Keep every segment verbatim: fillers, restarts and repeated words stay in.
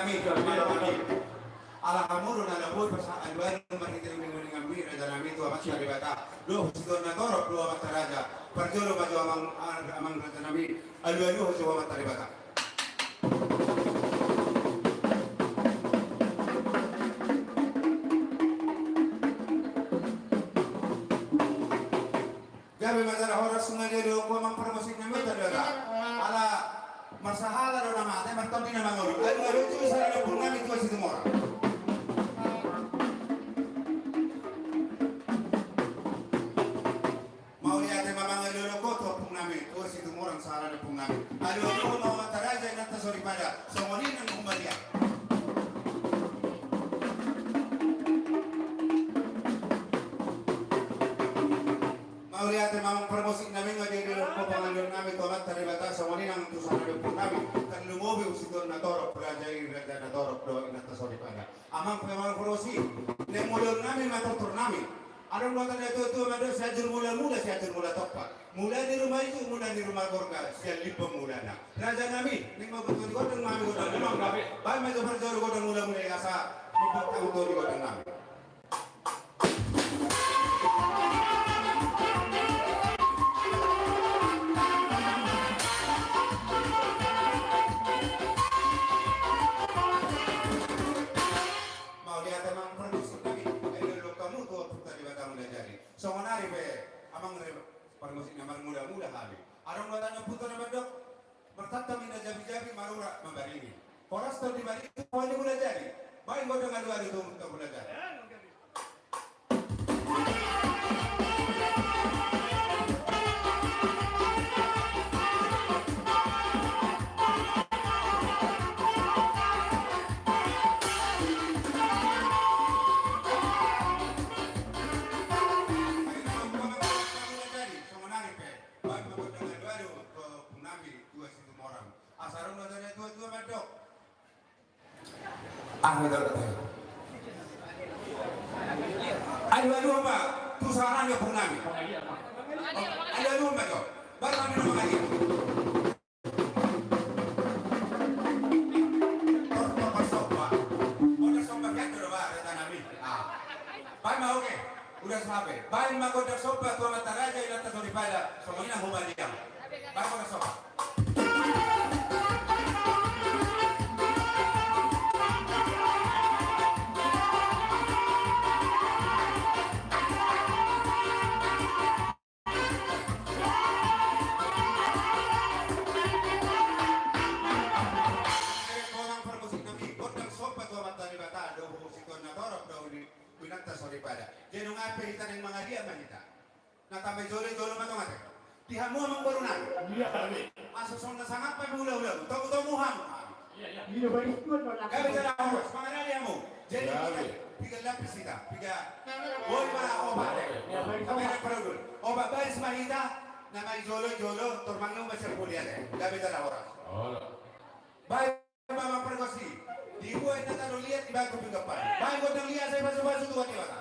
Rajanami, ala hamu do na laho pasahat alualu marhite uninguninganmi, rajanami, tu Amanta Debata dohot tu situan na torop do, amanta raja. Parjolo ma jo, amang, amang rajanami, alualu jo tu Amanta Debata. Gabe ma jala horas, songon i do, amang parmusiknami, tu Amanta Debata. Ala marsahala do na mate, martondi na mangolu. Alualu jo tu sahala ni ompungnami Tuan Situmorang. Mauliate ma, amang, alualu ho tu ompungnami Tuan Situmorang, sahala ni ompungnami. Alualu ho ma, amanta raja, inanta soripada, songon i nang humaliang. Mauliate ma, amang parmusiknami, nga di alualu ho pangaliannami tu Amanta Debata, songon i nang tu sahala ni ompungnami, tarlumobi tu situan na torop, raja i, raja na torop dohot inanta soripada. Amang, amang parmusik, naeng mulaonnami ma tortornami. Adong do hata ni natuatua mandok: Sianjur Mulamula, Sianjur Mulatompa. Mula ni ruma ijuk, mula ni ruma gorga, sian Limbong mulana. Rajanami, naeng mambuat tua di gondang ma hami gondang. Baen ma jo parjolo gondang mulamula i asa mambuat tua di gondangnami. Mauliate, amang parmusiknami, alualu hamu tu Ompunta Debata Mulajadi. Songon ari pe, amang, parmusik na marmulamula hami. Adong do hata ni ompunta na mandok: Martantam inna jabijabi, marurat ma barini. Horas tondi ma di tu Ompunta Mulajadi. Baen gondang alualu tu Ompunta Mulajadi. Songon ari pe, baen ma gondang alualu tu ompungnami Tuan Situmorang. Asa adong do hata ni natuatua mandok: Aha do? Alualu ma tu sahala ni ompungnami. Alualu ma jo. Baru kami nama kali. Tor, tor, tor, somba. Gondang somba biasa do, ba, rajanami. Ah. Baen ma, oke. Udah sampai. Baen ma gondang somba tu amanta raja, inanta soripada, songon i nang humaliang. Baen gondang somba. Amang parmusiknami, gondang somba tu Amanta Debata dohot situan na torop dohot inanta soripada. Jadi nunga pe hita naeng mangaliat ma hita. Na tamba jolo, jolo ma tongon ate. Di hamu amang boru nami. Iya, kami. Asa songon na sangap pe hula-hula. Togu-togu hamu. Iya, iya. Gabe jala horas, mangalali hamu. Jadi, piga lapis hita, piga. Boi ma opat. Kamera perudul. Opat baris ma hita, na manjolo-jolo, tor mangido ma sian pudi ate. Gabe jala horas. Baen ma, amang pargonsi. Dibuat na tano liat, dibantu pinggan pan. Baen gondang liat, sai pasu-pasu tu hati mata.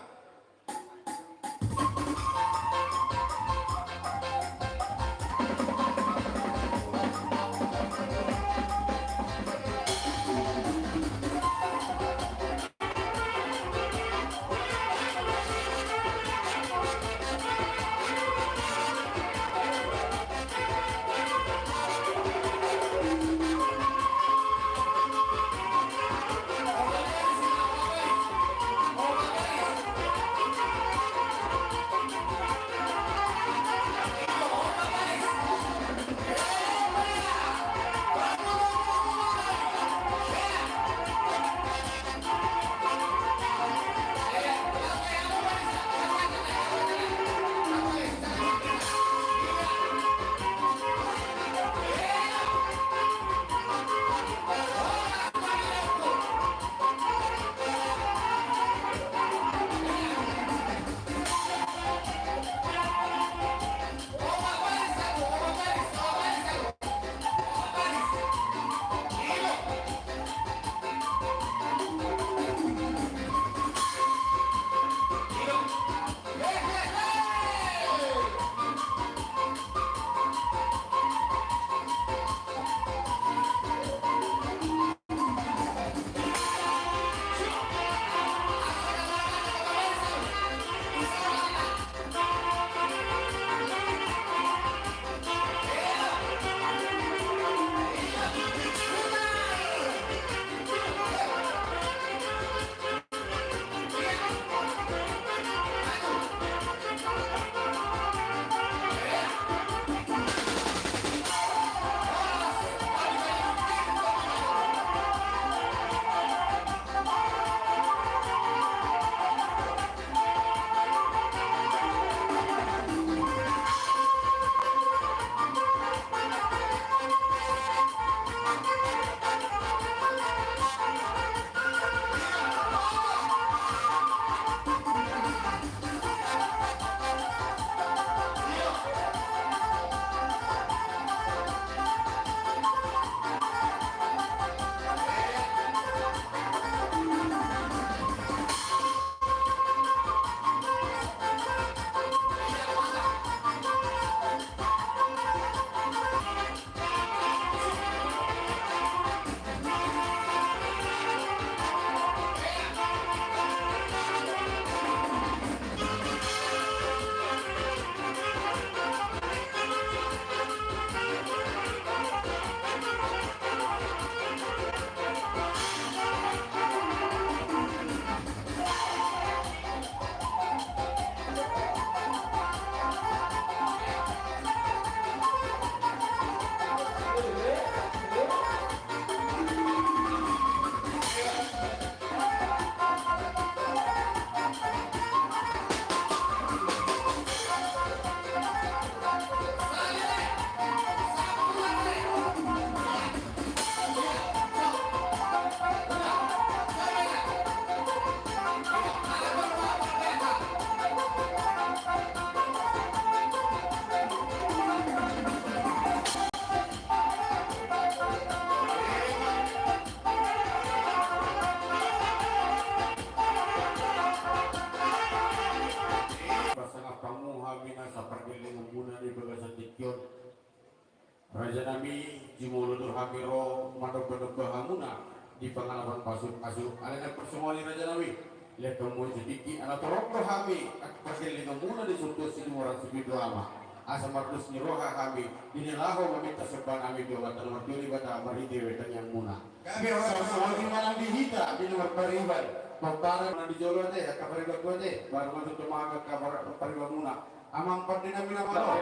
Raja nami, jumolo do hami ro manongkanongka hamuna di pangalapan pasuk-pasuk. Alai na parsongon i raja nami, lehon hamu ma jo tingki, ala torop do hami pargellengonmuna di son tu Situmorang Sipitu Ama, asa mardos ni roha hami di na laho maminta somba nami tu Amanta na martua Debata marhite tangiangmuna. Gabe ro. Songon i ma nang di hita di na marpariban, pomparan nang di jolo ate, angka paribanku ate, baru ma tutu ma angka par-, paribanmuna. Amang pande nami na malo.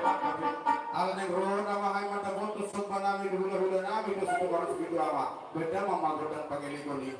Ala naeng ro nama hami mandapothon somba nami di hulahula nami tu Situmorang Sipitu Ama. Baen damang ma gondang pangelek on i.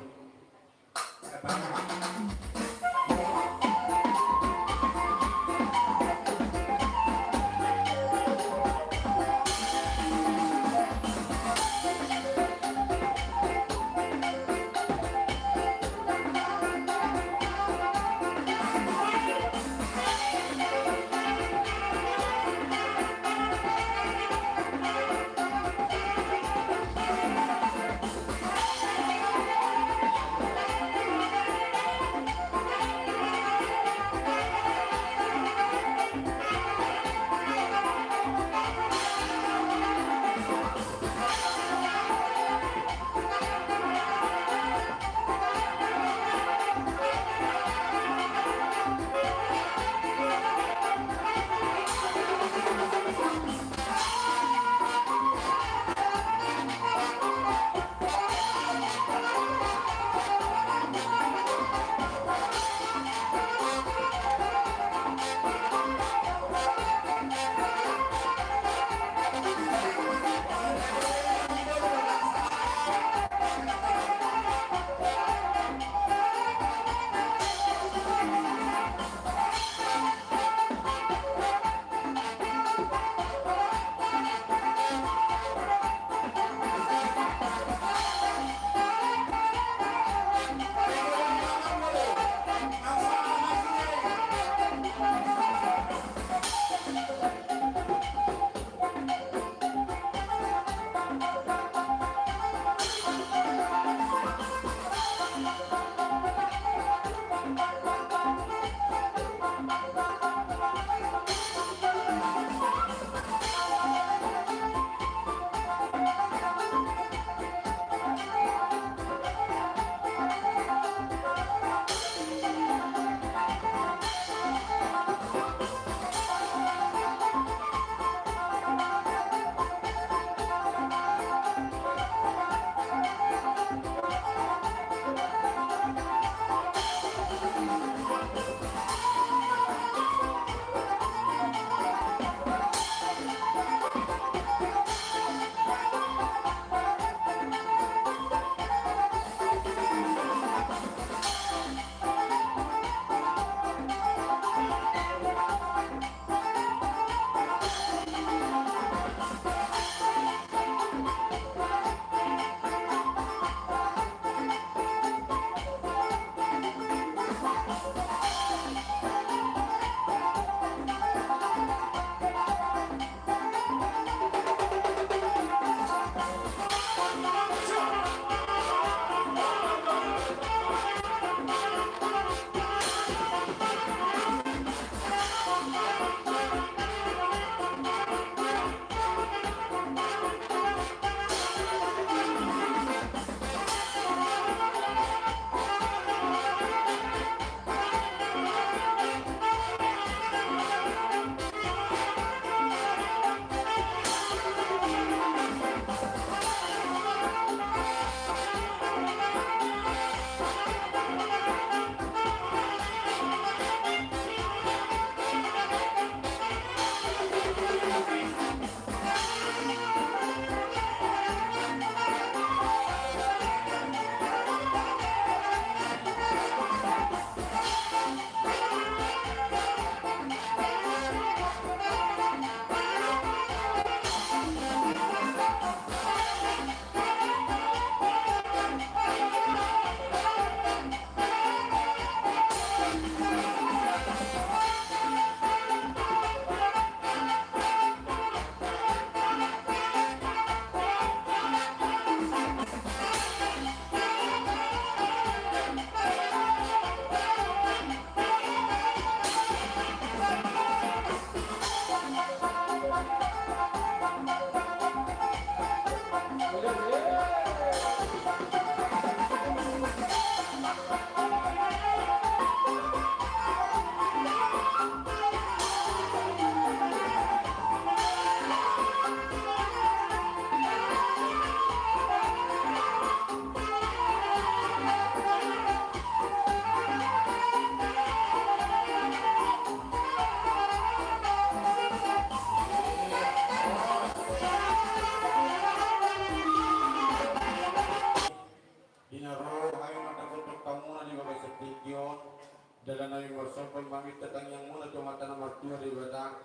Dalan nami marsomba maminta tangiangmuna tu Amanta na martua Debata.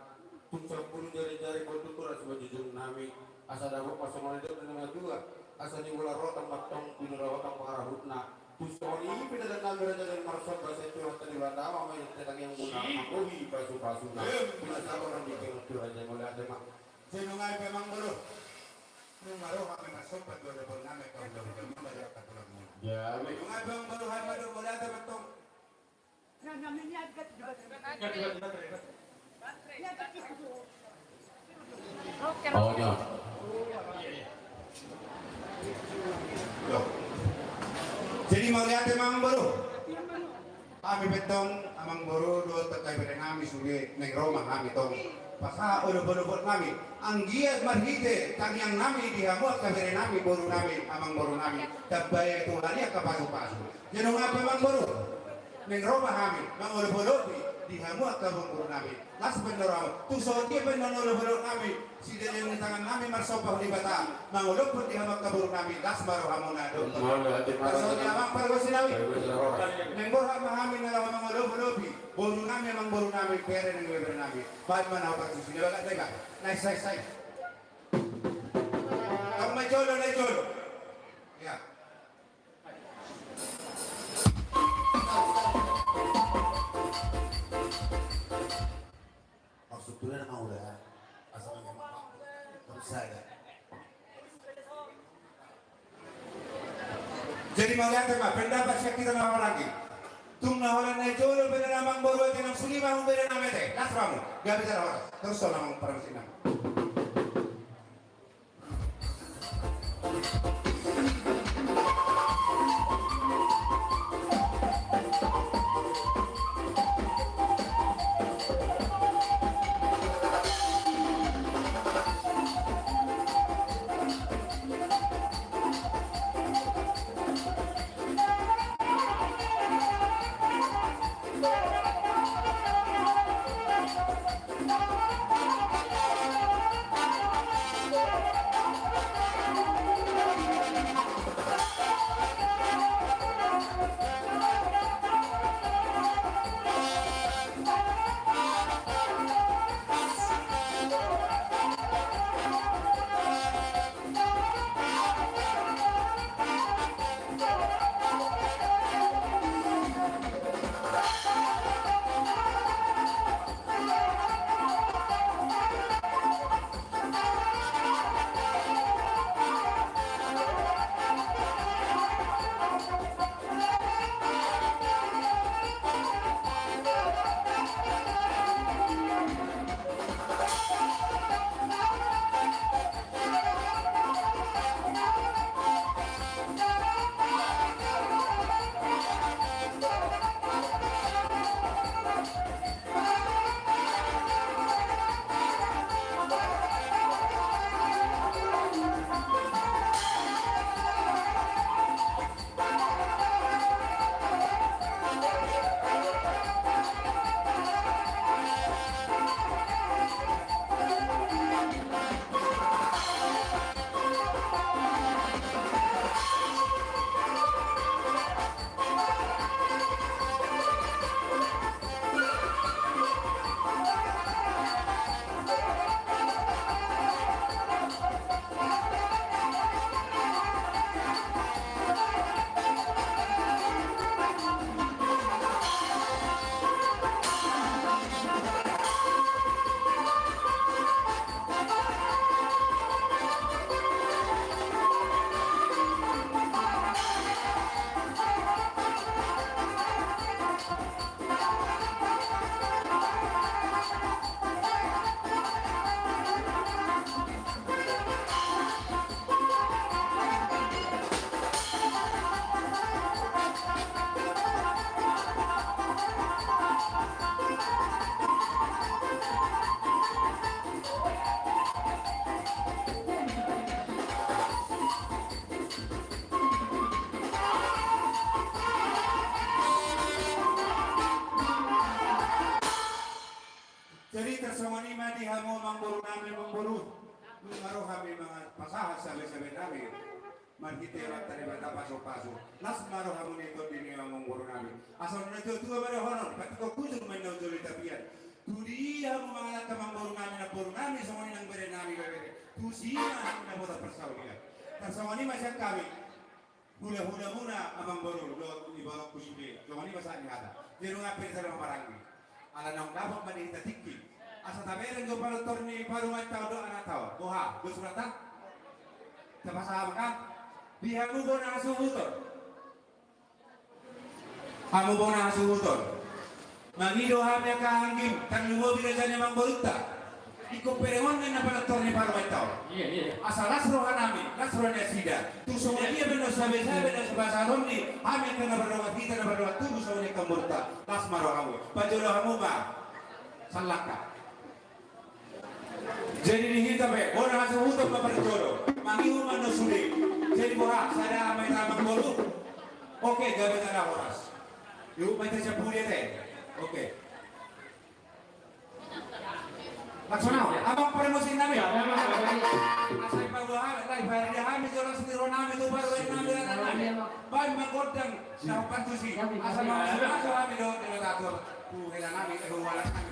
Tung sampulu jari-jari botul turas ma jujung nami. Asa dapot ma songon na nidok ni natua-tua. Asa niula rotang mantong, niula rotang pangarahutna. Tung songon i pe dalan nami raja nami marsomba sai tu Amanta Debata maminta tangiangmuna. Manggohi pasu-pasuna. Pinasabar nami tu raja, mauliate ma. Sai nunga pe amang boru. Nunga ro hami marsomba tu boru nami, kau undang-undang nunga ro hami marsomba. Nunga pe amang boru, hami do mauliate mantong. Jadi mauliate ma amang boru. Hami pe tong amang boru dohot angka ibebere nami sude naeng ro ma hami tong pasahat olop-olop nami. Anggiat marhite tangiang nami di hamu angka bere nami, boru nami, amang boru nami, tambai Tuhan i angka pasu-pasu. Jadi nunga pe amang boru, naeng ro ma hami mangolop-olopi di hamu angka boru nami. Las pe na rohamu. Tung songon dia pe na olop-olop nami, sidalion ni tangan nami marsomba tu Debata mangolophon di hamu angka boru nami, las ma rohamuna do. Songon i amang pargonsi nami, naeng borhat ma hami na laho mangolop-olopi boru nami, amang boru nami, bere nami, ibebere nami. Baen ma na pargonsi nami, bagas nai ba. Nai sai sai. Tong ma jolo, nai jolo. Ya. Maksud tu dia mau dah. Asal yang mau. Terus saya. Jadi mauliate ma, pendapat sian hita na maranggi. Tung na holan nai jolo pe na amang boru ate, nang suli ma hamu bere nami ate. Las ma hamu. Gabe jala holan. Terus so na amang pargonsi nami. Jadi tarsongon i ma di hamu amang boru nami, amang boru. Nunga ro hami mangan pasahat sabe-sabe nami. Marhite Amanta Debata pasu-pasu. Las ma rohamuna i tondi ni amang boru nami. Asa na tua-tua ma dohonon, patik hujur ma inna jolo tapian. Tu dia hamu mangalangka amangboru nami, namboru nami, songon i nang bere nami, bere. Tusi ma hamu dapotan parsaulian. Tarsongon i ma sian hami. Hula-hula muna amangboru, dohot ni borokku sude. Songon i ma sahat ni hata. Jadi nunga pe sada ma maranggi. Ala naung dapot ma di hita tingki. Asa tabereng do panortor ni parumaenta on dohot anakta on. Boha, dos rohanta? Tapasahat ma kan? Di hamu bona hasuhuton. Hamu bona hasuhuton. Mangido hami angka anggim, tarlumobi raja ni amangborunta. Ingkon bereng on ninna panortor ni parumaenta on. Iya, iya. Asa las rohanami, las roha ni nasida. Tung songon dia pe na sabe-sabe na sabasaron ni hami angka na mardongan hita na mardongan tubu songon i angka amangborunta. Las ma rohamu. Pajolo hamu ma. Sallangka. Jadi di hita pe, bona hasuhuton ma parjolo. Mangihut ma annon sude. Jadi boha, sada ama i amangboru. Oke, gabe sada horas. Yuk, main sampulu dia teh. Oke. Langsung nau, abang pada musik nami. Asa i paboa hami, lai pada hami, jolo sendiri nami, tu baru nami, nami. Baik, ma gondang. Siapa tusi? Asa mau siapa kami do denotator. Ku hela nami, eh, hualas nami.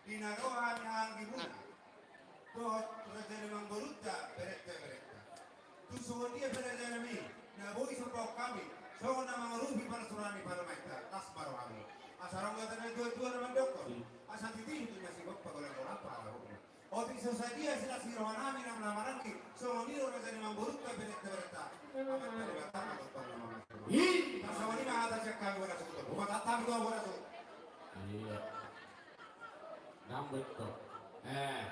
Di na ro hami anggi muna dohot raja ni amangborunta, berenta, berenta. Tung songon dia pe raja nami na boi sipasahat hami songon na mangurupi parsuraan ni parumaenta, las ma rohami. Asa adong hata na tua-tua na mandokkon, asa titi tu na sigompa golang-golang pahalamu. Otik so sadia silas ni roha nami na maranggi songon i do raja ni amangborunta, berenta, berenta. Amat pade batang amat pade. Ih, songon i ma hata sian hami, bona suto. Bona suto. Iya. Nambet to. Eh.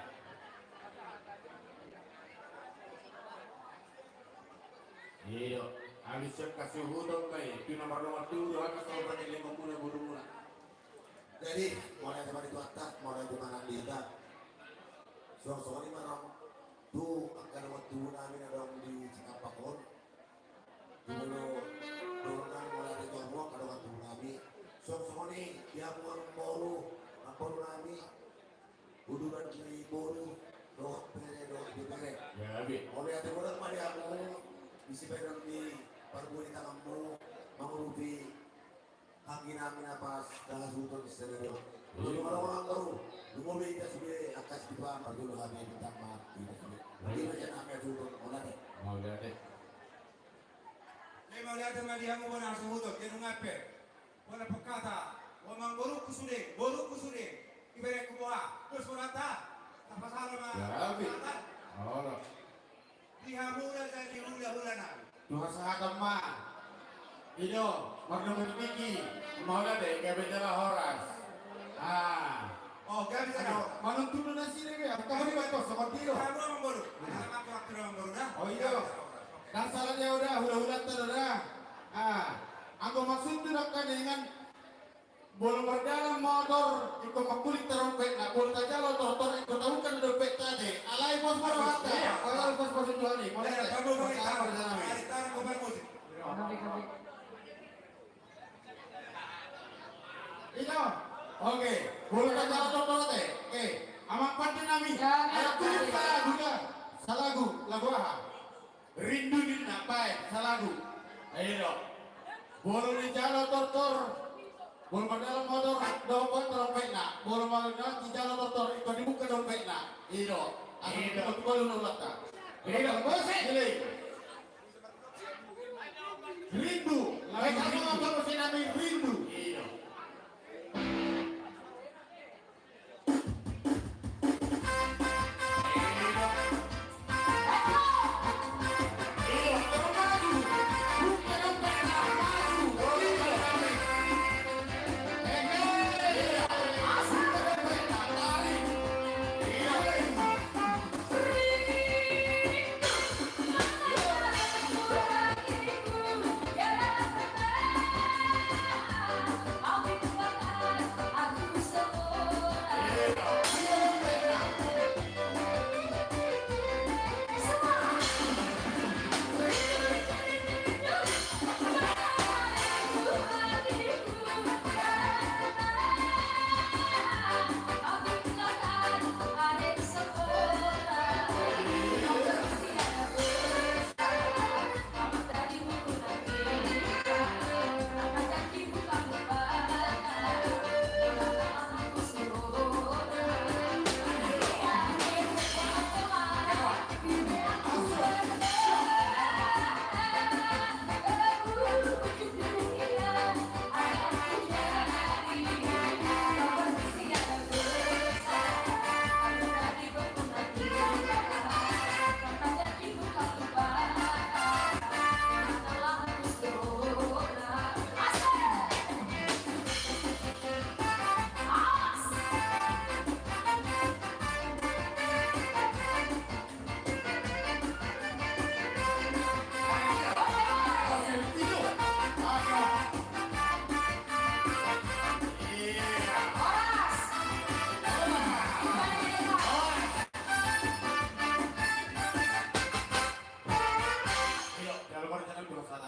Iya, habis sian hasuhuton ma i, tu na mardongan tubu do hami songon panelengkon muna boru muna. Jadi, mauliate ma di Tuhanta, mauliate ma nang di hita. Songon i ma nang tu angka dongan tubu nami na adong di Cikampek on. Dulu, dulu nang mauliate tu hamu angka dongan tubu nami. Songon i, di hamu amangboru, amangboru nami. Uduran ni boru dohot bere dohot ibebere. Mauliate godang ma di hamu, disi pe nang di parbue ni tanganmu mangurupi anggi nami na pas na hasuhuton di sadari on. Dulu godang godang boru, lumobi hita sude angka sipa, parjolo hami bintang ma hita sude. Hami hasuhuton, mauliate. Mauliate. Jadi mauliate ma di hamu bona hasuhuton, jadi nunga pe. Bona pangkataion, amangborungku sude, borungku sude, iberengku boha, dos bonanta, tapasala ma. Jadi. Olo. Di hamu raja ni hulahula nami. Tu hasahatan ma. I do, mardongan tingki, mauliate, gabe jala horas. Ah. Oh, gabe jala horas. Manonton nasida be, angka mari bantu sama dia. Hamu amangboru. Anak aku waktu amangboru dah. Oh, iya. Gabe jala horas. Oke. Ndang sala dia udah, hulahulanta udah. Ah, anggo maksud tu angka dengan molo mardalan motor, ingkon mangkuling tarompetna, molo tajalo tortor, ingkon tabuka dompetna ate. Alai pos ma rohanta. Iya. Alai pos, pos itu ani. Mauliate. Iya, kamu mau tahu. Mauliate. Tarik, tarik, tarik, tarik. Ito. Oke. Molo tajalo tortor ate. Oke. Amang pande nami. Ayo, tulis salagu da. Salagu, lagu aha? Rindu ninna, baen, salagu. Ayo do. Molo dijalo tortor, molo mardalan motor, dohot tarompetna. Molo mardalan dijalo tortor, ingkon dibuka dompetna. I do. Asa dibuka tu balu na ulanta. I do. Rindu. Lagu Rindu. Rindu. I do.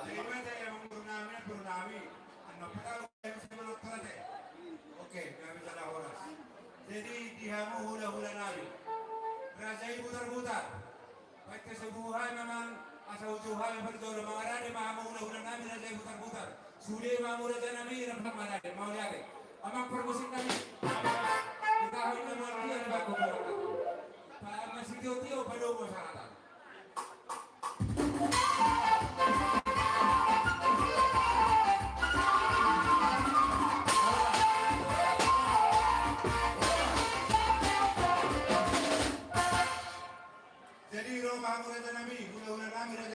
Jadi, amangboru nami, amangboru nami. Anu, apa tahu? Oke, nami salah horas. Jadi, di hamu hulahula nami, raja i Butarbutar. Baik, kesebuhan memang asa uju hal berjodoh, mangarade ma hamu hulahula nami, raja i Butarbutar. Sude ma hamu raja nami, rapat mangarade, mauliate. Amang parmusik nami. Tahu ini mati yang bagus. Pak masih tio-tio pada mau sahatan.